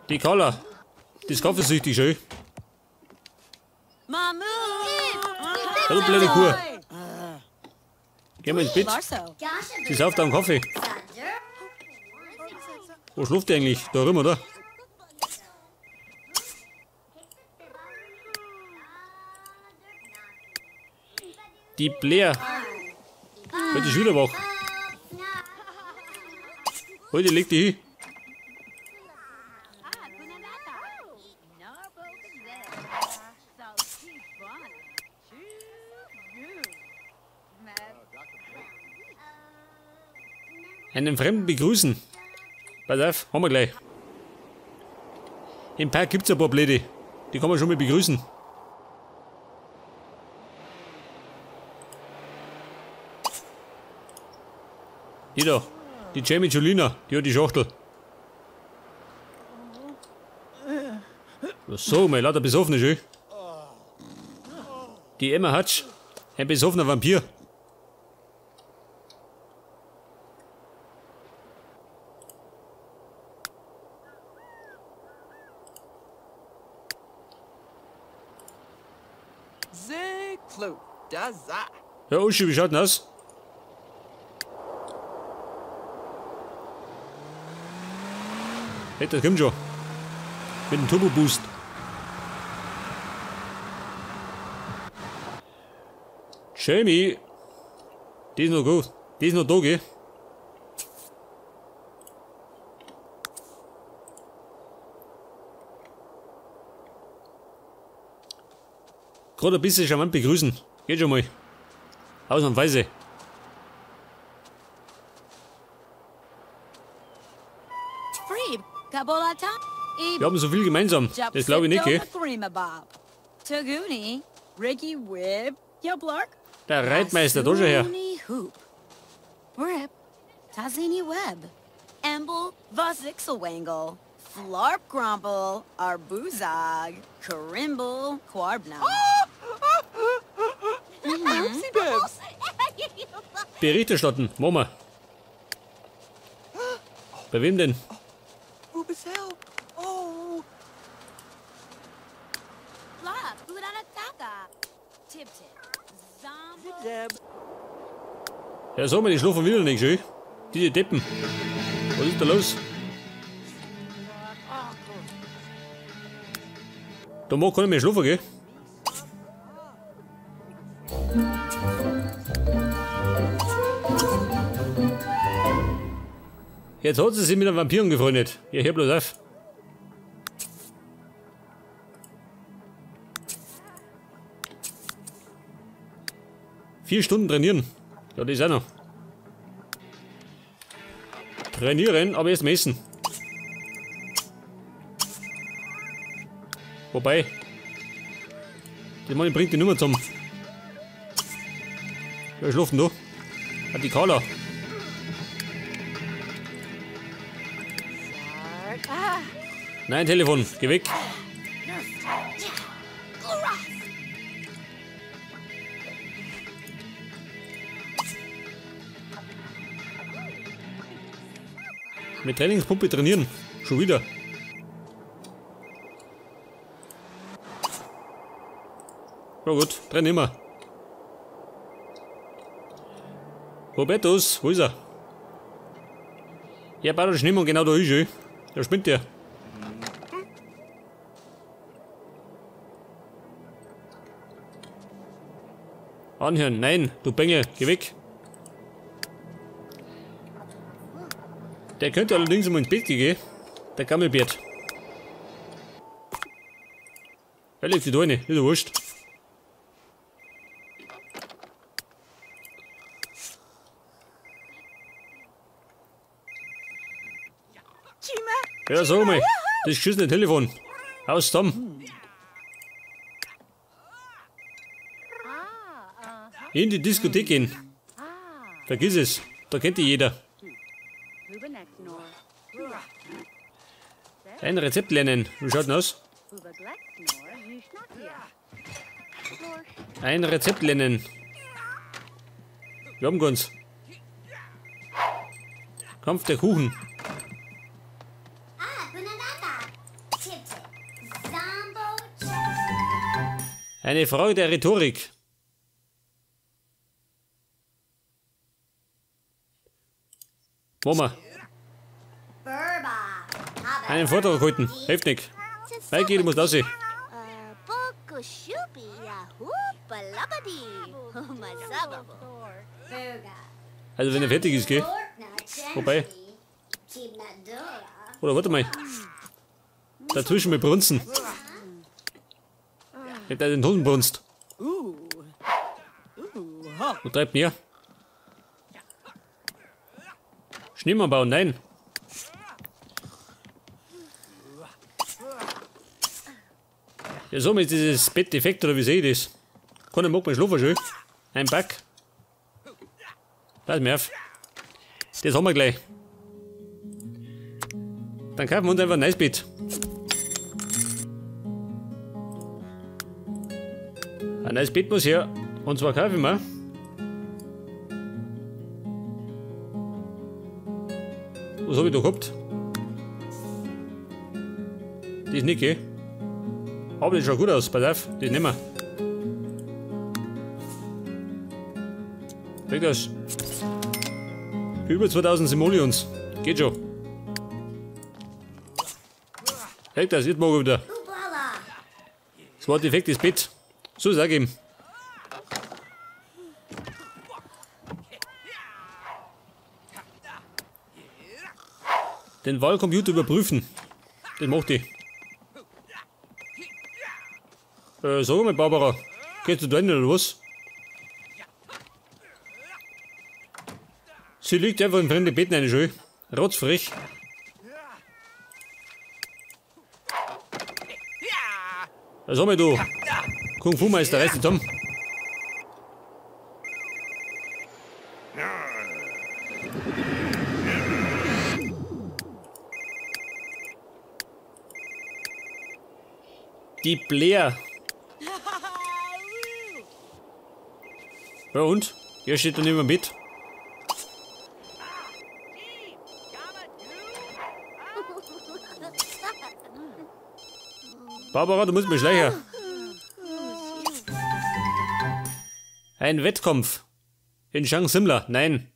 Die Carla, die ist kaffeesüchtig, schön. Ja, du blöde Kuh. Geh mal ins Bett. Sie sauft einen Kaffee. Wo schläft die eigentlich? Da drüben, oder? Die Blair. Heute ist wieder wach. Heute legt die hin. Einen Fremden begrüßen. Pass auf, haben wir gleich. Im Park gibt's ein paar Blöde. Die kann man schon mal begrüßen. Die da, die Jamie Julina, die hat die Schachtel. So, mein lauter Besoffene, schön. Die Emma Hutch, ein besoffener Vampir. Ja, Uschi, wie schaut denn aus? Hey, das kommt schon. Mit dem Turbo Boost. Jamie. Die ist noch gut. Die ist noch da, gell? Gerade ein bisschen charmant begrüßen. Geht schon mal. Ausnahmsweise. Wir haben so viel gemeinsam. Das glaube ich nicht, gell? Der Reitmeister, da schon her. Bericht erstatten, machen wir. Bei wem denn? Ja, so, die schlafen wieder nicht, schön. Diese Deppen. Was ist da los? Da mag keiner mehr schlafen, gell? Jetzt hat sie sich mit einem Vampir angefreundet. Ja, hör bloß auf. Vier Stunden trainieren. Ja, das ist auch noch. Trainieren, aber erst messen. Wobei, die Mann bringt die Nummer zusammen. Wer schläft denn da? Ah, die Carla. Nein, Telefon, geh weg. Mit Trainingspumpe trainieren. Schon wieder. Na gut, trainieren wir. Robertus, wo ist er? Ja, bei der Schneemann, genau da ist er. Da spinnt der. Anhören, nein, du Bengel, geh weg. Der könnte allerdings mal ins Bett gehen, der Gammelbärt. Er legt sich da rein, ist ja wurscht. Ja, sag mal, das geschissene Telefon. Aus zusammen. In die Diskothek gehen. Vergiss es, da kennt die jeder. Ein Rezept lernen. Wie schaut denn aus? Ein Rezept lernen. Wir haben ganz. Kampf der Kuchen. Eine Frage der Rhetorik. Mama. Einen Vortrag halten. Hilft nicht. Maiki, du musst aussehen. Also wenn er fertig ist, gell? Wobei. Oder warte mal. Dazwischen mit Brunzen. Mit den Hunden brunst. Wo treibt mir? Schneemann bauen, nein. Ja, so ist dieses Bett defekt oder wie sehe ich das? Keiner mag mein Schlafen schön. Ein Back. Pass mir auf. Das haben wir gleich. Dann kaufen wir uns einfach ein neues Bett. Ein neues Bett muss her. Und zwar kaufe ich mir. Was habe ich da gehabt? Das ist nicht, gell? Aber das schaut gut aus, pass auf, das nehmen wir. Weg das. Über 2000 Simoleons. Geht schon. Weg das, jetzt mag ich wieder. Das war defektes Bett. So sag ich ihm. Den Wahlcomputer überprüfen. Das macht die. Sag mal, Barbara. Gehst du da hin oder was? Sie liegt einfach im fremden Bett rein, schön. Rotzfrech. Sag mal, du. Kung Fu Meister, reiß dich zusammen. Die Blair. Ja und? Wer steht da nicht mehr mit? Barbara, du musst mich schleichen. Ein Wettkampf. In Shang Simla. Nein.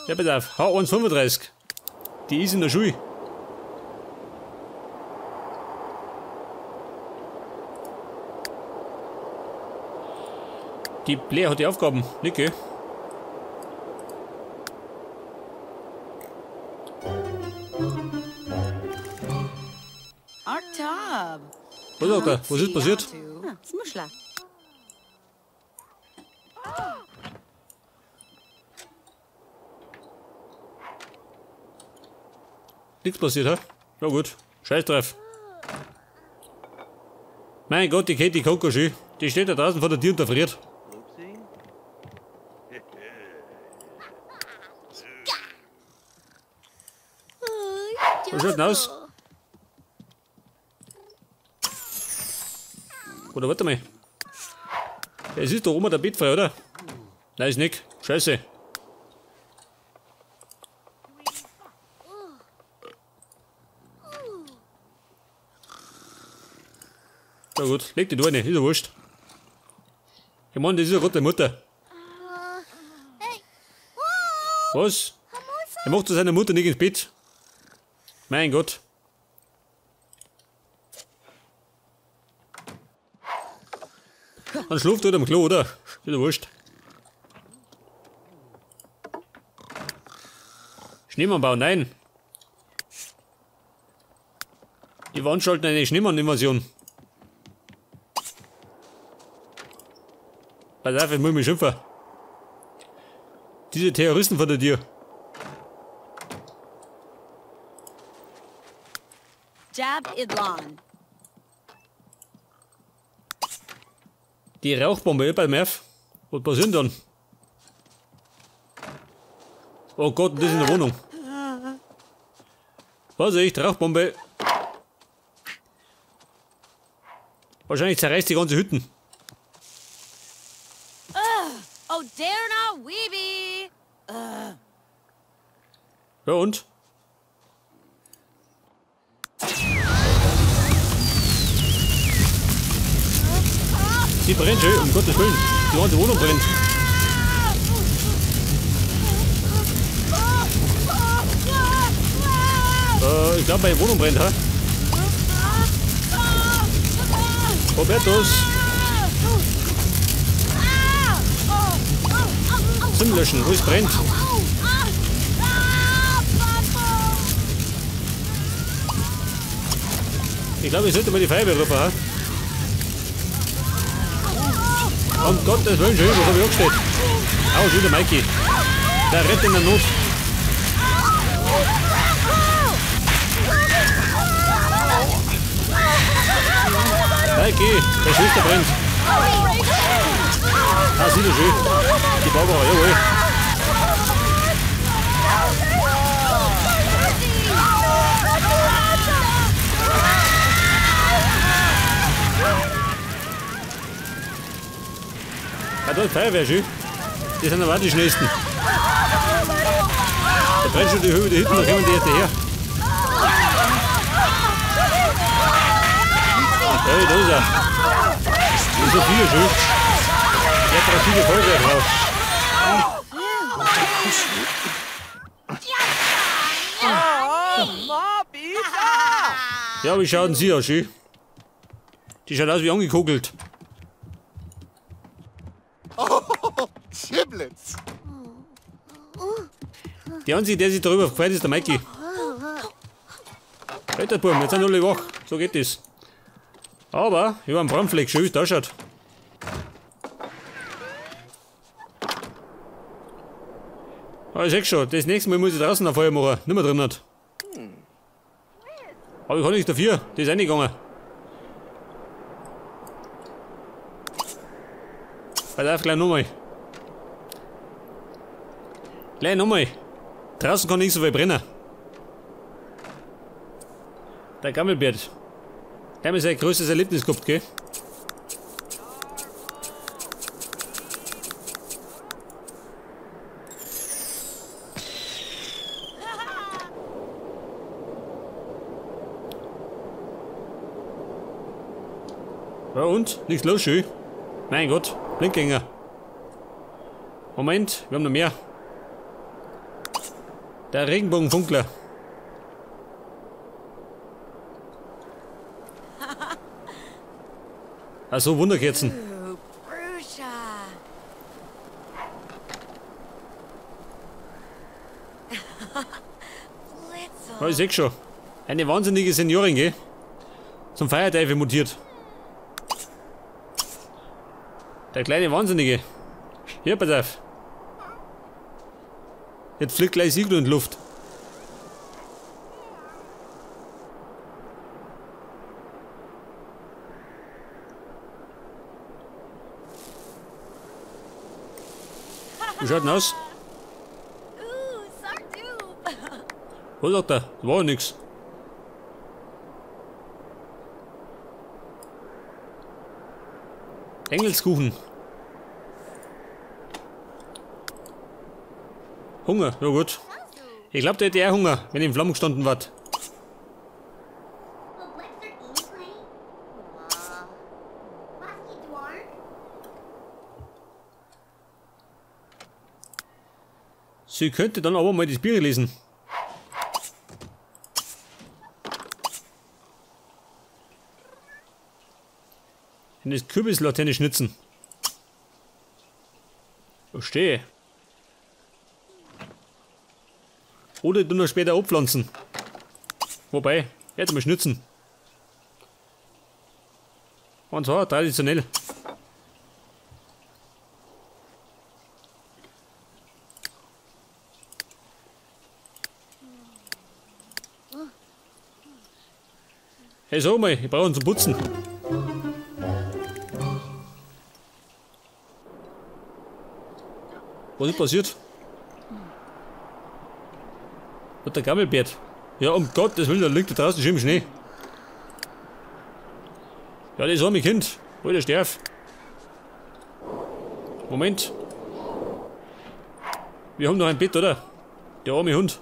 Ja, bitte auf. H135. Die ist in der Schule. Die Blair hat die Aufgaben, nicht, gell? Was sagt er? Was ist passiert? Nichts passiert, hä? Ja gut, scheiß drauf. Mein Gott, die Katie Coco schön. Die steht da draußen vor der Tür und da friert. Was schaut denn aus? Oder warte mal. Es ist doch oben der Bett frei, oder? Nein, ist nicht. Scheiße. Na gut, leg die da rein, ist ja wurscht. Ich meine, das ist ja gerade deine Mutter. Was? Er macht zu seiner Mutter nicht ins Bett. Mein Gott. Dann schläft er halt am Klo, oder? Ist ja wurscht. Schneemann bauen, nein. Die veranstalten eine Schneemann-Invasion. Pass auf, ich muss mich schimpfen. Diese Terroristen vor der Tür. Jab Idlan. Die Rauchbombe bei Merv. Was passiert denn dann? Oh Gott, das ist in der Wohnung. Vorsicht, Rauchbombe. Wahrscheinlich zerreißt die ganze Hütten. Oh, Derna Weeby. Ja und? Sie brennt schön, um Gottes Willen. Die ganze Wohnung brennt. Ich glaube, meine Wohnung brennt, hä? Robertus! Zum Löschen, wo es brennt. Ich glaube, ich sollte mal die Feuerwehr rufen, hä? Um Gottes Willen, schön, was habe ich angestellt? Au, schon wieder Mikey. Der rettet in der Not. Mikey, der Schwester brennt. Ah, sieht er schön. Die Barbara, jawohl. Ja, da ist Feuerwehr schön. Die sind aber auch die schnellsten. Da brennt schon die Höhe der Hütten, da kommen die erst her. Hey, da ist er. Die Sophia schön. Der hat viele Feuerwehr drauf. Ja, wie schaut denn sie aus, schön? Die schaut aus wie angekugelt. Der einzige, der sich darüber gefreut, ist der Mikey. Alter Burm, jetzt sind alle wach. So geht das. Aber ich habe einen Brandfleck, schön wie es da ausschaut. Aber ich seh schon, das nächste Mal muss ich draußen ein Feuer machen, nicht mehr drin hat. Aber ich kann nichts dafür, das ist reingegangen. Pass auf, gleich nochmal. Gleich nochmal. Draußen kann nicht so viel brennen. Der Gammelbert. Der hat sein größtes Erlebnis gehabt, gell? Ja und? Nichts los, schön. Mein Gott, Blindgänger. Moment, wir haben noch mehr. Der Regenbogenfunkler. Ach so, Wunderkerzen. Ja, ich seh schon. Eine wahnsinnige Seniorin, gell? Zum Feierteufel mutiert. Der kleine Wahnsinnige. Hier, pass auf. Jetzt fliegt gleich Iglu in die Luft. Wie schaut denn aus? Was sagt er? Das war ja nix. Engelskuchen. Hunger, ja gut. Ich glaube, der hätte auch Hunger, wenn ich in Flammen gestanden war. Sie könnte dann aber mal das Bier lesen. In das Kürbislaterne schnitzen. Verstehe. Oder du noch später abpflanzen. Wobei, jetzt mal schnitzen. Und zwar traditionell. Hey, sag mal, ich brauche einen zum Putzen. Was ist passiert? Hat der Gammelbert. Ja, um Gottes Willen, da liegt da draußen schon im Schnee. Ja, das arme Kind. Alter, Sterf. Moment. Wir haben noch ein Bett, oder? Der arme Hund.